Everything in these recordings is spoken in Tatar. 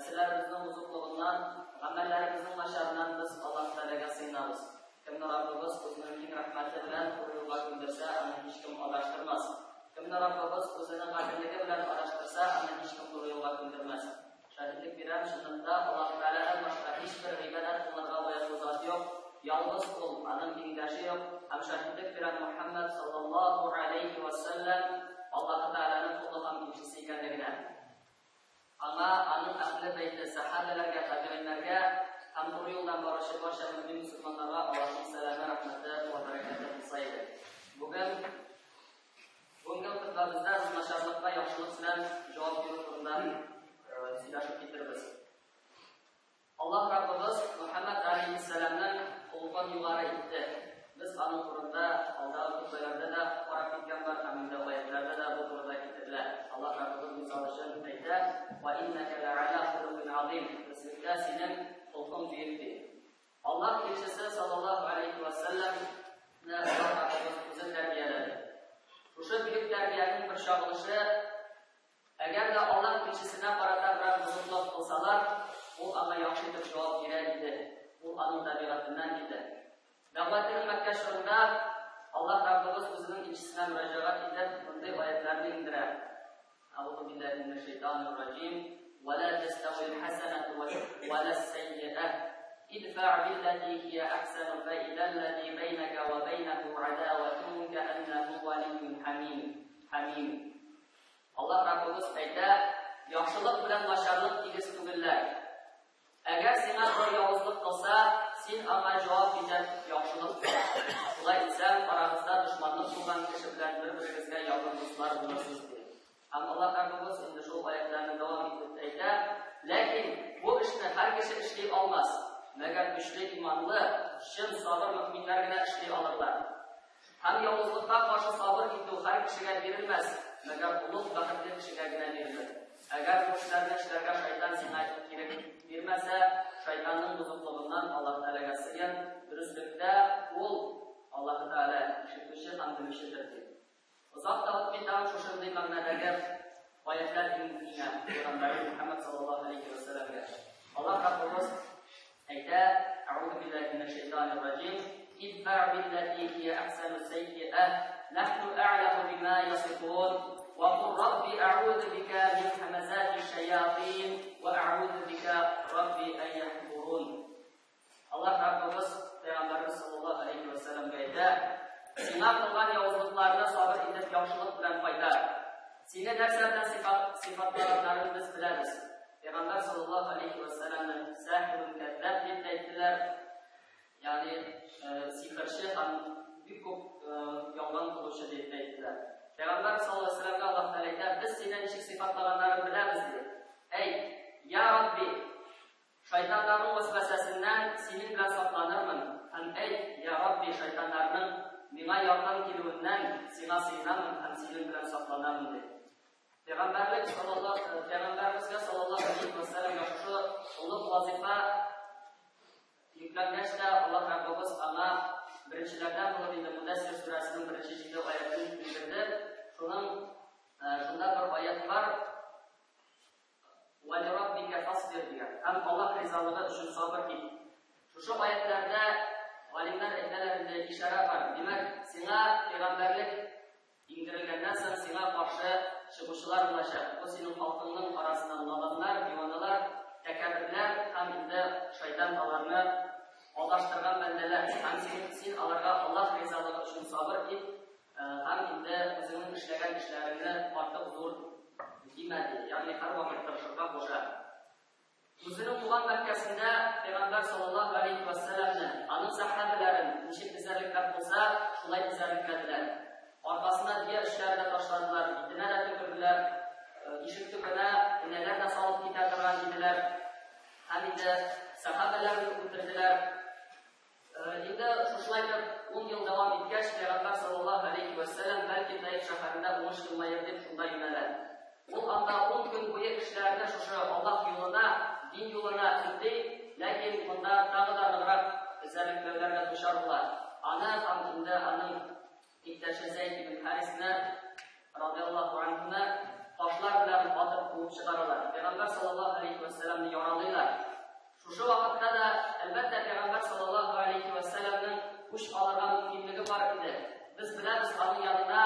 Нәфселәребезнең бозыклыгыннан, гамәлләребезнең начарыннан без Аллаһ Тәгаләгә сыенабыз. Кемне Раббыбыз үзенең киң рәхмәте белән туры юлга күндерсә, аны һичкем адаштырмас. Кемне Раббыбыз үзенең гаделлеге белән адаштырса, аны һичкем туры юлга күндермәс. Шаһитлек бирәм, чынлыкта Аллаһ Тәгаләдән башка һичбер гыйбадәт кылынырга лаеклы зат юк, ялгыз Ул, Аның тиңдәше юк, һәм шаһитлек бирәм Мухәммәд саллаллаһу галәйһи вә сәлләм Аллаһы Тәгаләнең колы һәм илчесе икәнлегенә. Аңа, аның әһле бәйте, сәхабәләргә, табигыйннәргә һәм туры юлдан баручы барча мөэмин мөселманнарга Аллаһның сәламе, рәхмәте вә бәрәкәте булса иде. Бүген Бүгенге хөтбәбездә без начарлыкка яхшылык белән җавап бирү турында сөйләшеп китербез. Аллаһ Раббыбыз Мөхәммәд алейһиссәламның холкын югары итте. Без аның турында алдагы хөтбәләрдә дә карап киткән бар һәм инде аятларда да бу турыда китерелә. Аллаһ Раббыбыз мисал өчен әйтә: "Ва иннака лә'аля хулукин азим." Дөреслектә синең холкың бөек ди. Аллаһ илчесе саллаллаһу алейһи вә сәлләмне Аллаһ Раббыбыз үзе тәрбияләде. Шушы бөек тәрбиянең бер чагылышы, әгәр дә Аллаһ илчесенә карата берәр бозыклык кылсалар, ул аңа яхшы итеп җавап бирә иде. Ул аның табигатеннән иде. Дәгъватының Мәккә чорында Аллаһ Раббыбыз үзенең илчесенә мөрәҗәгать итеп, мондый аятьләрне иңдерә. Әгъузу биллаһи минәш шәйтанир раҗим. Ва ла тәстәвил хәсәнәту ва ла сәййиә. Идфә билләти һия әхсәну фә идәлләзи бәйнәкә ва бәйнәһу адавәтун кәәннәһу валийюн хәмим. Хәмим. Аллаһ Раббыбыз әйтә, яхшылык белән начарлык тигез түгелләр. Әгәр сиңа берәү явызлык кылса, син аңа җавап итеп, яхшылык кыл. Шулай итсәң, арагызда дошманлык булган кеше белән бер-берегезгә якын дуслар булырсыз, ди. Һәм Аллаһ Раббыбыз инде шул аятьләрне дәвам итеп әйтә, Ләкин бу эшне һәр кеше эшли алмас, мәгәр көчле иманлы, чын сабыр мөэминнәр генә эшли алырлар. Һәм явызлыкка каршы сабыр итү һәр кешегә бирелмәс, мәгәр олуг бәхетле кешегә генә бирелер. Әгәр бу эшләрне эшләргә шайтан сиңа ирек бирмәсә, шайтанның бозыклыгыннан Аллаһ Тәгаләгә сыен, дөреслектә, Ул, Аллаһы Тәгалә, ишетүче һәм белүчедер, ди. Озак та үтми тагын шушындый мәгънәдәге аятьләр иңә пәйгамбәребез Мөхәммәд саллаллаһу алейһи вә сәлләмгә. Аллаһ Раббыбыз әйтә, Әгъузу биллаһи минәш шәйтанир раҗим, Идфә билләти һия әхсәну сәййиә, нахну әгъләму бима ясифун, ва кул рабби әгъузу бика мин һәмәзати шаятин, ва әгъузу бика рабби ән яхдурун. Аллаһ Раббыбыз Пәйгамбәребез саллаллаһу алейһи ва сәлләмгә әйтә, сиңа кылган явызлыкларны сабыр итеп яхшылык белән кайтар. Сине нәрсә белән сыйфатлаганнарын без беләбез. Пәйгамбәр саллаллаһу алейһи ва сәлләмне сәхирун кәззаб дип тә әйттеләр. Ягъни сихерче һәм бик күп ялган кылучы дип тә әйттеләр. Пәйгамбәр саллаллаһу алейһи ва сәлләмгә Аллаһ Тәгалә әйтә, без сине ничек сыйфатлаганнарын беләбез ди. Әйт, я Рабби, шайтаннарның вәсвәсәсеннән синең белән сакланырмын һәм әйт, я Рабби, шайтаннарның миңа якын килүеннән сиңа сыенамын һәм синең белән сакланамын ди. Пәйгамбәрлек саллаллаһу пәйгамбәребезгә саллаллаһу алейһи ва сәлләмгә шушы олуг вазифа йөкләнгәч тә Аллаһ Раббыбыз аңа беренчеләрдән булып инде Мудәссир сүрәсенең беренче җиде аятын иңдерде. Шуның шунда бер аят бар. Ва лираббика фасбир дигән. Һәм Аллаһ ризалыгы өчен сабыр ит. Шушы аятларда галимнәр әйтәләр инде ишарә бар. Димәк, сиңа пәйгамбәрлек Иңдерелгәннән соң сиңа каршы чыгучылар булачак, бу синең халкыңның арасыннан наданнар, диваналар, тәкәбберләр һәм инде шайтан аларны алдаштырган бәндәләр. Һәм син, син аларга Аллаһ ризалыгы өчен сабыр ит һәм инде үзеңнең эшләгән эшләреңне артык зур димә, ди. Ягъни һәрвакыт тырышырга куша. Үзенең туган Мәккәсендә Пәйгамбәр саллаллаһу галәйһи вә сәлләмне, аның сәхабәләрен ничек эзәрлекләп булса, шулай эзәрлекләделәр. Аркасына дөя эчләре дә ташладылар, битенә дә төкерделәр, ишек төбенә энәләр дә салып китә торган иделәр. Һәм инде сәхабәләрне үтерделәр. Инде шушылай итеп 10 ел дәвам иткәч, Пәйгамбәр саллаллаһу галәйһи вә сәлләм бәлки Таиф шәһәрендә уңыш елмаер дип шунда юнәлә. Ул анда 10 көн буе кешеләрне шушы Аллаһ юлына, дин юлына өнди, ләкин монда тагы да ныграк эзәрлекләүләргә дучар була. Аны һәм инде аның иптәше Зәйд ибн Харисны радиаллаһу анһуны ташлар белән атып куып чыгаралар. Пәйгамбәр саллаллаһу алейхи ва сәлламны яралыйлар. Шушы вакытта да, әлбәттә, Пәйгамбәр саллаллаһу алейхи ва сәлламның үч алырга мөмкинлеге бар иде. Без беләбез, аның янына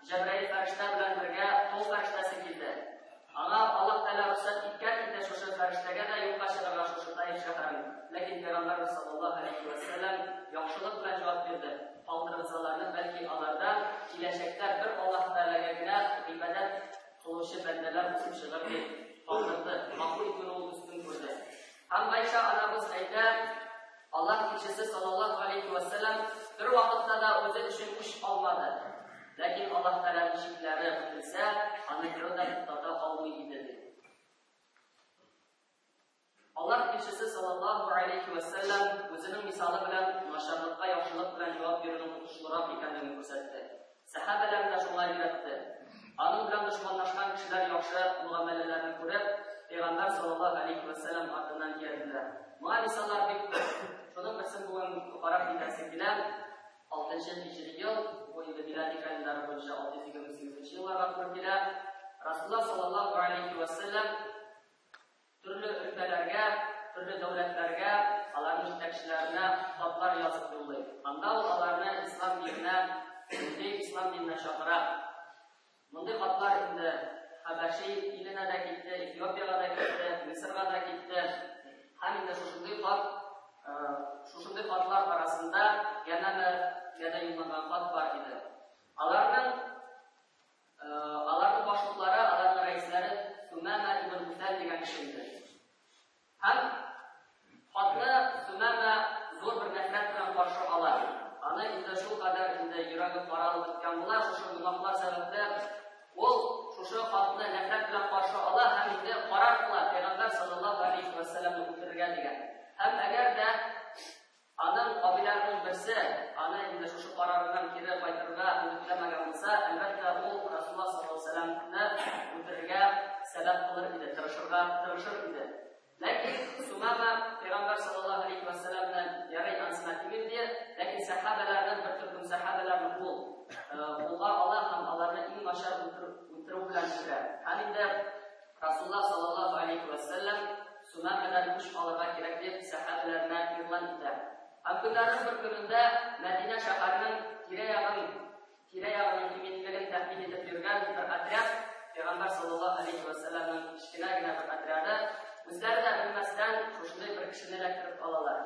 Җәбраил фәрештә белән бергә тол фәрештәсе килде. Аңа Аллаһ Тәгалә рөхсәт иткән иде шушы фәрештәгә дә юкка чыгарга шушы Таиф шәһәрен. Ләкин Пәйгамбәрбез саллаллаһу алейхи ва сәлләм яхшылык белән җавап бирде. Калдырыгыз аларны, бәлки алардан киләчәктә бер Аллаһ Тәгаләгә генә гыйбадәт кылучы бәндәләр үсеп чыгыр дип калдырды. Гафу итүне ул өстен күрде. Һәм Гайшә анабыз әйтә, Аллаһ илчесе саллаллаһу алейхи ва сәлләм бер вакытта да үзе өчен үч алмады. Ләкин Аллаһ Тәгаләнең чикләре үтелсә, аны берәү дә туктата алмый иде, ди. Аллаһ илчесе саллаллаһу алейхи ва сәлләм үзенең мисалы белән начарлыкка яхшылык белән җавап бирүнең отышлырак икәнлеген күрсәтте. Сәхабәләрне дә шуңа өйрәтте. Аның белән дошманлашкан кешеләр яхшы мөгамәләләрне күреп, Пәйгамбәр саллаллаһу алейхи ва сәлләм артыннан иярделәр. Моңа мисаллар бик күп. Шуның берсен бүген карап китәсе килә. 6 һиҗри ел, бу инде милади календаре буенча 628 елларга туры килә. Расулуллаһ саллаллаһу алейхи ва сәлләм төрле өлкәләргә, төрле дәүләтләргә, аларның җитәкчеләренә хатлар язып юллый. Анда ул аларны ислам диненә, өнди, ислам диненә чакыра. Мондый хатлар инде Хәбәши иленә дә китте, Эфиопиягә дә китте, Мисырга да китте. Һәм инде шушындый хат, шушындый хатлар арасында Ямәмәгә дә юлланган хат бар иде. Аларның Аларның башлыклары, аларның рәисләре Сүмәмә ибн Үсәл дигән кеше иде. Һәм хатны Сүмәмә зур бер нәфрәт белән каршы ала. Аны инде шул кадәр инде йөрәге каралып беткән була, шушы гөнаһлар сәбәпле ул шушы хатны нәфрәт белән каршы ала һәм инде карар кыла Пәйгамбәр саллаллаһу алейхи ва сәлламны үтерергә дигән. Һәм әгәр дә Аның абыйларының берсе аны инде шушы карарыннан кире кайтырга өметләмәгән булса, әлбәттә, ул Расулуллаһ саллаллаһу алейһи ва сәлләмне үтерергә сәбәп кылыр иде, тырышырга тырышыр иде. Ләкин Сумама пәйгамбәр саллаллаһу алейһи ва сәлләмне ярый анысына тимим ди, ләкин сәхабәләрнең бер төркем сәхабәләрне ул кулга ала һәм аларны иң начар үтерү белән үтерә. Һәм инде Расулуллаһ саллаллаһу алейһи ва сәлләм Сумамәдән үч алырга кирәк дип сәхабәләренә игълан итә. Һәм көннәрнең бер көнендә Мәдинә шәһәренең тирә-ягын тирә-ягының иминлеген тәэмин итеп йөргән бер отряд, Пәйгамбәр саллаллаһу алейһи ва сәлләмнең кечкенә генә бер отряды, үзләре дә белмәстән, шушындый бер кешене эләктереп алалар.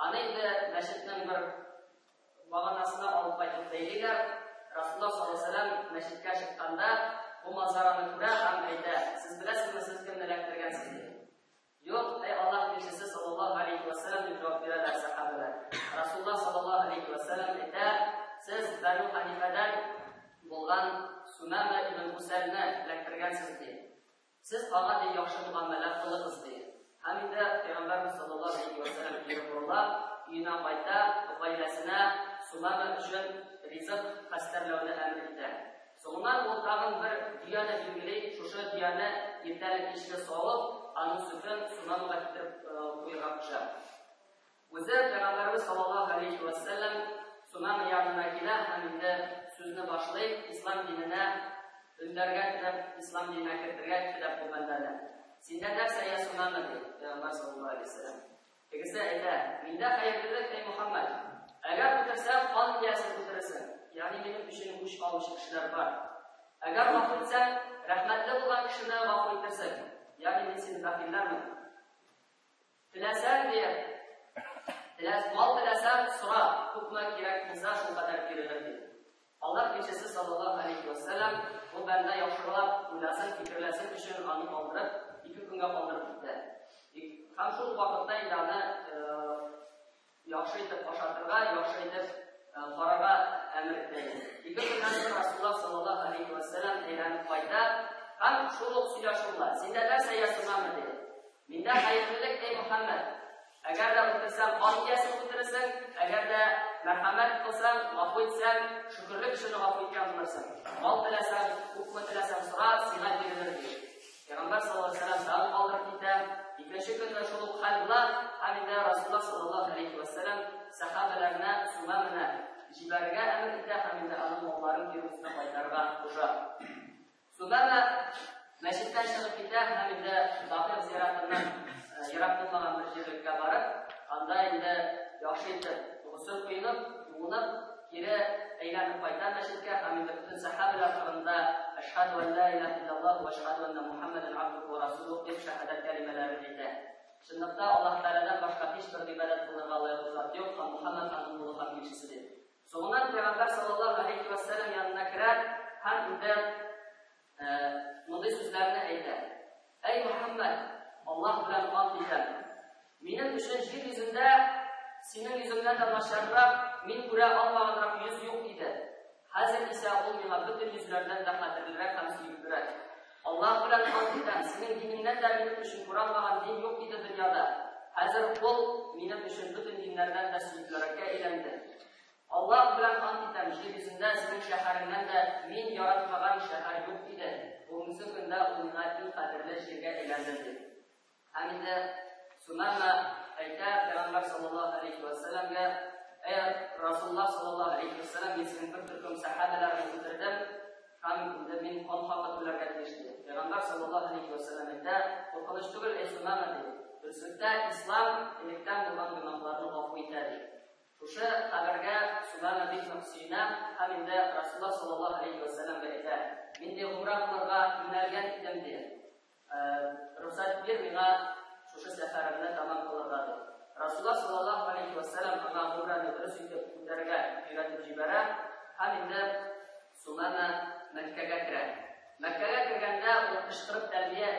Аны инде мәчетнең бер баганасына алып кайтып бәйлиләр. Расулуллаһ саллаллаһу алейһи ва сәлләм мәчеткә чыкканда бу манзараны күрә һәм әйтә: "Сез беләсезме, сез кемне эләктергәнсез?" ди. Юк, әй Аллаһ илчесе саллаллаһу алейһи ва сәлләм, дип җавап бирәләр сәхабәләр. Расулуллаһ саллаллаһу алейһи ва сәлләм әйтә: "Сез Бәну Ханифәдән булган Сумама ибн Усәлне эләктергәнсез", ди. Сез аңа, ди, яхшы мөгамәлә кылыгыз, ди. Һәм инде Пәйгамбәрбез саллаллаһу алейһи вә сәлләм кире борыла, өенә кайта, гаиләсенә Сумама өчен ризык хәстәрләүне әмер итә. Соңыннан ул тагын бер дөяне билгели, шушы дөяне иртәле-кичле савып, аның сөтен Сумамага китереп куерга куша. Үзе Пәйгамбәребез саллаллаһу алейһи вә сәлләм Сумама янына килә һәм инде сүзне башлый, ислам диненә өндәргә теләп, ислам диненә кертергә теләп бу бәндәне. Синдә нәрсә, я Сумама, ди Пәйгамбәр саллаллаһу алейһи вә сәлләм. Тегесе әйтә, миндә хәерлелек, әй Мухаммад. Әгәр үтерсәң, кан иясен үтерерсең. Ягъни минем өчен үч алучы кешеләр бар. Әгәр гафу итсәң, рәхмәтле булган кешене гафу итерсең. Ягъни мин сине бәхилләрмен. Теләсәң, ди, теләс, мал теләсәң, сора, күпме кирәк булса, шулкадәр бирелер, ди. Аллаһ илчесе саллаллаһу алейһи ва сәлләм бу бәндә яхшылап уйласын, фикерләсен өчен аны калдырып, ике көнгә калдырып китә. Һәм шул вакытта инде аны яхшы итеп ашатырга, яхшы итеп карарга әмер итә. Ике көннән соң Расулуллаһ саллаллаһу алейһи ва сәлләм әйләнеп кайта һәм шул ук сөйләшү була. Синдә нәрсә, я Сумама, ди. Миндә хәерлелек, әй Мөхәммәд! Әгәр дә үтерсәң, кан иясен үтерерсең, әгәр дә мәрхәмәт кылсаң, гафу итсәң, шөкерле кешене гафу иткән булырсың. Мал теләсәң, күпме теләсәң сора, сиңа бирелер, ди. Пәйгамбәр саллаллаһу алейһи ва сәлләм тагын калдырып китә. Икенче көнне шул ук хәл була, һәм инде Расулуллаһ саллаллаһу алейһи ва сәлләм сәхабәләренә Сумаманы җибәрергә әмер итә һәм инде аның малларын кире үзенә кайтарырга куша. Сумама Мәчеттән чыгып китә һәм инде Бакыйк зиратыннан ерак булмаган бер җирлеккә барып, анда инде яхшы итеп госел коенып, юынып, кире әйләнеп кайта мәчеткә һәм инде бөтен сәхабәләр турында Әшһәду ан ла илаһа иллаллаһ ва әшһәду анна Мухаммадан абдуху ва расулуһ дип шәһадәт кәлимәләрен әйтә. Чынлыкта Аллаһ Тәгаләдән башка һичбер гыйбадәт кылырга лаеклы зат юк һәм Мухаммад аның колы һәм илчесе дип. Соңыннан Пәйгамбәр саллаллаһу алейһи ва сәлләм янына керә һәм инде мондый сүзләрне әйтә. Әй Мөхәммәд, Аллаһ белән ант итәм. Минем өчен җир йөзендә синең йөзеңнән дә начаррак, мин күрә алмаганрак йөз юк иде. Хәзер исә ул миңа бөтен йөзләрдән дә кадерлерәк һәм сөеклерәк. Аллаһ белән ант итәм, синең динеңнән дә минем өчен күралмаган дин юк иде дөньяда. Хәзер ул минем өчен бөтен диннәрдән дә сөеклерәккә әйләнде. Аллаһ белән ант итәм, җир йөзендә синең шәһәреңнән дә мин яратмаган шәһәр юк иде, бүгенге көндә ул миңа иң кадерле җиргә әйләнде, ди. Һәм инде Сумама әйтә Пәйгамбәр саллаллаһу алейһи вә сәлләмгә, Әй Расулуллаһ саллаллаһу алейһи вә сәлләм, мин синең бер төркем сәхабәләреңне үтердем, һәм инде мин кан хакы түләргә тиеш, ди. Пәйгамбәр саллаллаһу алейһи вә сәлләм әйтә, Куркыныч түгел, әй Сумама, ди. Дөреслектә ислам электән булган гөнаһларны гафу итә, ди. Шушы хәбәргә Сумама бик нык сөенә һәм инде Расулуллаһ саллаллаһу алейһи вә сәлләмгә әйтә, Мин ди гумра кылырга юнәлгән идем ди. Рөхсәт бир миңа шушы сәфәремне тәмам кылырга ди. Расулуллаһ саллаллаһу алейһи вә сәлләм аңа гумраны дөрес итеп үтәргә өйрәтеп җибәрә һәм инде Сумама Мәккәгә керә. Мәккәгә кергәндә ул кычкырып тәлбия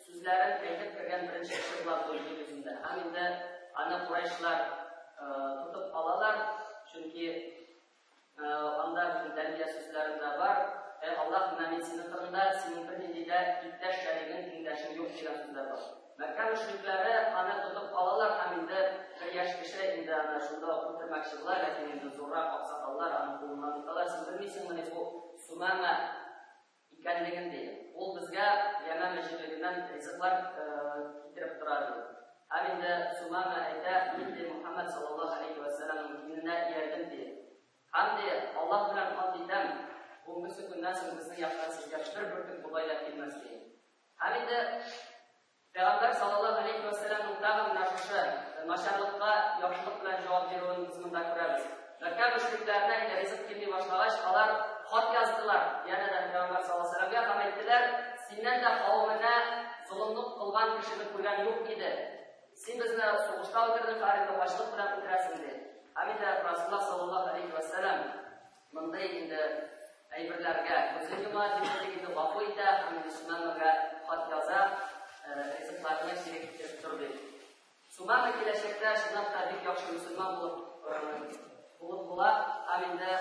сүзләрен әйтеп кергән беренче кеше була бу җир йөзендә. Һәм инде аны курайшлар тотып алалар, чөнки анда бөтен тәлбия сүзләрендә бар. Әй Аллаһ, менә мин синең кырыңда, синең бернинди дә иптәш шәригең, тиңдәшең юк дигән сүзләр бар. Мәккә мөшрикләре аны тотып алалар һәм инде бер яшь кеше инде аны шунда ук үтермәкче була, ләкин инде зуррак аксакаллар аның кулыннан тоталар. Син белмисеңмени бу Сумама икәнлеген ди. Ул безгә Ямама җирлегеннән ризыклар китереп тора ди. Һәм инде Сумама әйтә, мин ди Мухаммад саллаллаһу алейһи ва сәлламның диненә иярдем ди. Һәм ди Аллаһ белән ант итәм, бүгенге көннән соң безнең яктан сезгә бер бөртек бодай да килмәс ди. Һәм инде Пәйгамбәр саллаллаһу алейһи вә сәлләмнең тагын менә шушы начарлыкка яхшылык белән җавап бирүен без монда күрәбез. Мәккә мөшрикләренә инде ризык килми башлагач, алар хат яздылар янә дә Пәйгамбәр саллаллаһу алейһи вә сәлләмгә һәм әйттеләр, синнән дә кавеменә золымлык кылган кешене күргән юк иде. Син безне сугышта үтердең, хәзер инде ачлык белән үтерәсең, ди. Һәм инде Расулуллаһ саллаллаһу алейһи вә сәлләм Мондый инде әйберләргә күзен йома, дип әйтик инде, гафу итә һәм инде Сумамага хат яза, ризыкларны кире китереп тор дип. Сумама киләчәктә чынлап та бик яхшы мөселман булып булып була һәм инде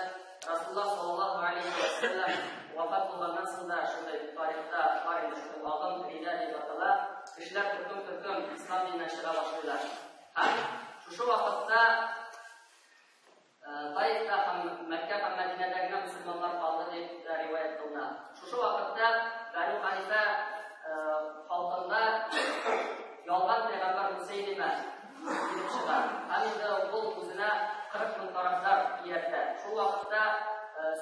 Расулуллаһ саллаллаһу алейһи ва сәлләм вафат булганнан соң да шундый тарихта бар инде шундый агым рида дип атала. Кешеләр төркем-төркем ислам диненнән чыга башлыйлар. Һәм шушы вакытта Таифта һәм Мәккә һәм Мәдинәдә генә мөселманнар калды дип тә риваять кылына. Шушы вакытта Бәнү Ханифә халкында ялган пәйгамбәр Мусәйлимә килеп чыга. Һәм инде ул үзенә 40 мең тарафдар ияртә. Шул вакытта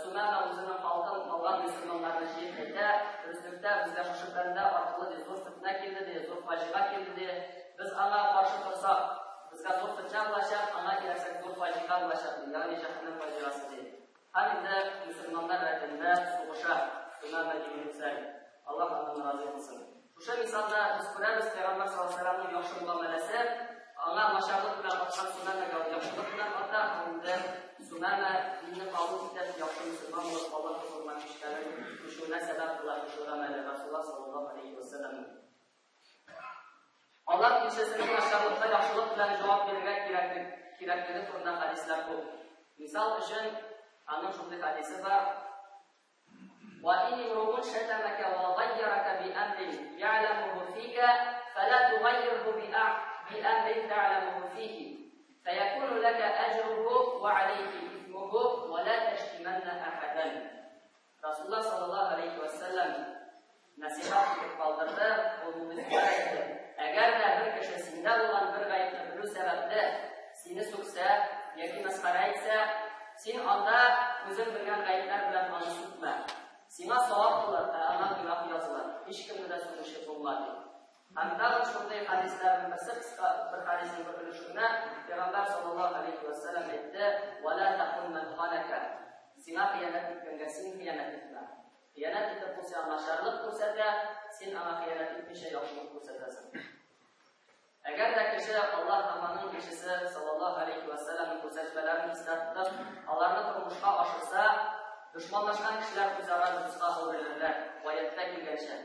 Сумама үзенең халкын калган мөселманнарны җыеп әйтә, дөреслектә безгә шушы бәндә аркылы ди зур фетнә килде ди, зур фаҗига килде ди. Без аңа каршы торсак, Безгә зур фетнә булачак, аңа иярсәк зур фаҗига булачак, ди, ягъни җәһәннәм фаҗигасы, ди. Һәм инде мөселманнар рәтендә сугыша Сумама ибн Усәл. Аллаһ аннан разый булсын. Шушы мисалда без күрәбез, Пәйгамбәр саллаллаһу алейһи ва сәлләмнең яхшы мөгамәләсе, аңа начарлык белән аткан Сумамәгә ул яхшылык белән ата, һәм инде Сумама динне кабул итеп, яхшы мөселман булып Аллаһ хозурына күчкәнен, күчүенә сәбәп була шушы гамәле Расулуллаһ саллаллаһу алейһи ва сәлләмнең. Аллаһ илчесенең начарлыкка яхшылык белән җавап бирергә кирәклек, кирәклеге турында хәдисләр күп. Мисал өчен, аның шундый хәдисе бар. Ва ин имруун шатамака ва гайярака би амрин я'ламуху фика, фала тугаййирху би амрин та'ламуху фихи. Фаякуну лака аҗруху ва алейхи исмуху ва ла таштиманна ахадан. Расулуллаһ саллаллаһу алейһи вә сәлләм нәсыйхәт итеп калдырды, ул мондый сүзләр әйтте: Әгәр дә бер кеше синдә булган бер гаепне белү сәбәпле сине сүксә яки мәсхәрә итсә, син анда үзең белгән гаепләр белән аны сүкмә. Сиңа савап булыр, ә аңа гөнаһ язылыр. Һичкемне дә сүгүче булма, ди. Һәм тагын шундый хәдисләрнең берсе, кыска бер хәдиснең бер өлеше генә, Пәйгамбәр саллаллаһу алейһи вә сәлләм әйтте, «Вә ла тахун мән ханака». Сиңа хыянәт иткәнгә син хыянәт итмә. Хыянәт итеп ул сиңа начарлык күрсәтә, син аңа хыянәт итмичә яхшылык күрсәтәсең. Әгәр дә кеше Аллаһ һәм аның илчесе саллаллаһу алейһи вә сәлләмнең күрсәтмәләрен истә тотып, аларны тормышка ашырса, дошманлашкан кешеләр үзара дуска әверелерләр, аятьтә килгәнчә.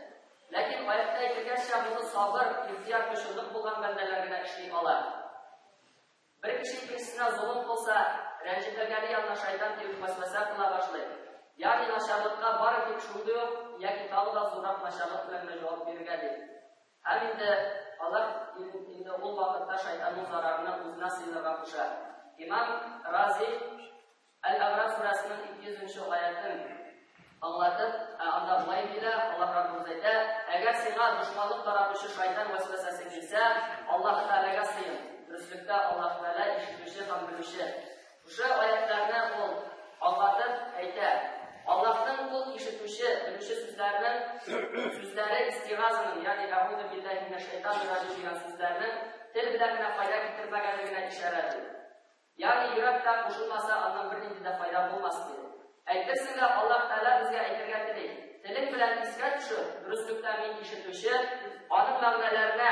Ләкин аятьтә әйтелгәнчә, моны сабыр, ихтыяр көче нык булган бәндәләр генә эшли ала. Бер кеше икенчесенә золым кылса, рәнҗетелгәне янына шайтан килеп вәсвәсә кыла башлый. Ягъни начарлыкка бары тик шундый ук яки тагы да зуррак начарлык белән генә җавап бирергә ди. Һәм инде Аллаһ инде ул вакытта шайтанның зарарына үзенә сыенырга куша. Имам Рази Әл-Әгъраф сүрәсенең 200 нче аятен аңлатып, ә анда болай диелә, Аллаһ Раббыбыз әйтә, Әгәр сиңа дошманлык таратучы шайтан вәсвәсәсе килсә, Аллаһ Тәгаләгә сыен. Дөреслектә Аллаһ Тәгалә ишетүче һәм белүче. Шушы аятьләрне ул аңлатып әйтә. Аллаһның ул ишетүче, белүче сүзләренең сүзләре истигазаның, ягъни әгъузу биллаһи минәш шайтанир раҗим дигән сүзләрнең тел белән генә файда китермәгәнлегенә ишарә ди. Ягъни йөрәк тә кушылмаса, аннан бернинди дә файда булмас ди. Әйтерсең лә Аллаһ Тәгалә безгә әйтергә тели, телең белән искә төшер, дөреслектә мин ишетүче, аның мәгънәләренә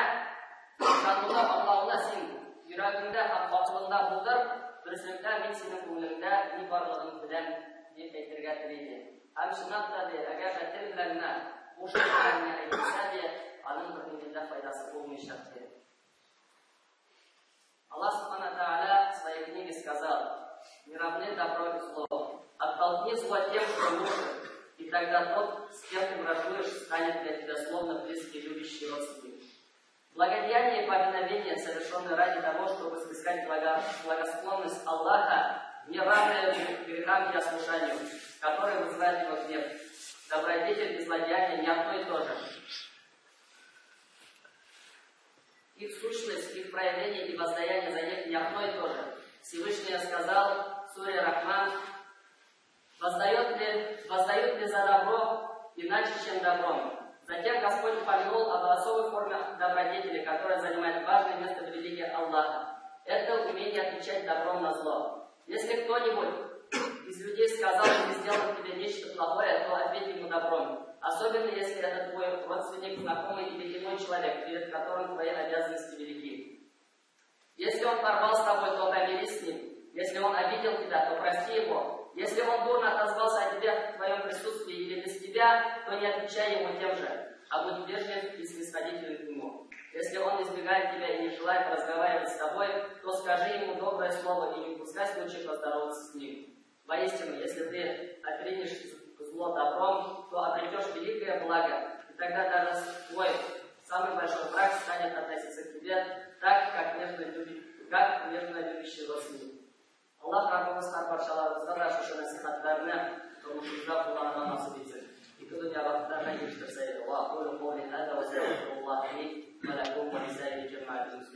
ышануны, аңлауны син йөрәгеңдә һәм акылыңда булдыр, дөреслектә мин синең күңелеңдә ни барлыгын беләм, дип әйтергә тели, ди. Һәм чынлап та, ди, әгәр дә тел белән генә, буш тел белән генә әйтелсә, ди, аның бернинди дә файдасы булмыйчак, ди. Аллах Субхана Тааля в своей книге сказал, не равны добро и зло. Оттолкни зло тем, что лучше, и тогда тот, с кем ты враждуешь, станет для тебя словно близкий, любящий родственник. Благодеяние и повиновение, совершенное ради того, чтобы снискать благосклонность Аллаха, не равное грехам и ослушанию, которые вызывают его гнев. Добродетель и злодеяние не одно и то же. Их сущность, их проявление и воздаяние за них не одно и то же. Всевышний сказал, суре Рахман, воздает ли за добро иначе, чем добром? Затем Господь упомянул об особой форме добродетели, которая занимает важное место в религии Аллаха. Это умение отвечать добром на зло. Если кто-нибудь из людей сказал или сделал тебе нечто плохое, то ответь ему добром. Особенно, если это твой родственник, знакомый или иной человек, перед которым твои обязанности велики. Если он порвал с тобой, то помирись с ним. Если он обидел тебя, то прости его. Если он дурно отозвался о тебе в твоем присутствии или без тебя, то не отвечай ему тем же, а будь вежлив и снисходителен к нему. Если он избегает тебя и не желает разговаривать с тобой, то скажи ему доброе слово и не упускай случая поздороваться с ним. Воистину, если ты отринешь зло добром, то обретешь великое благо, и тогда даже твой самый большой враг станет относиться к тебе так, как нежно любящий родственник. Аллаһ Раббыбыз һәрбарчаларыбызга да шушы нәсыйхәтләрне тормышыбызда кулланырга насыйп итсен. Ике дөнья бәхетләренә ирештерсә иде. Ва акулу каули һаза ва астагфируллаһа ли ва лакум ва лисаири җәмәгатил муслимин.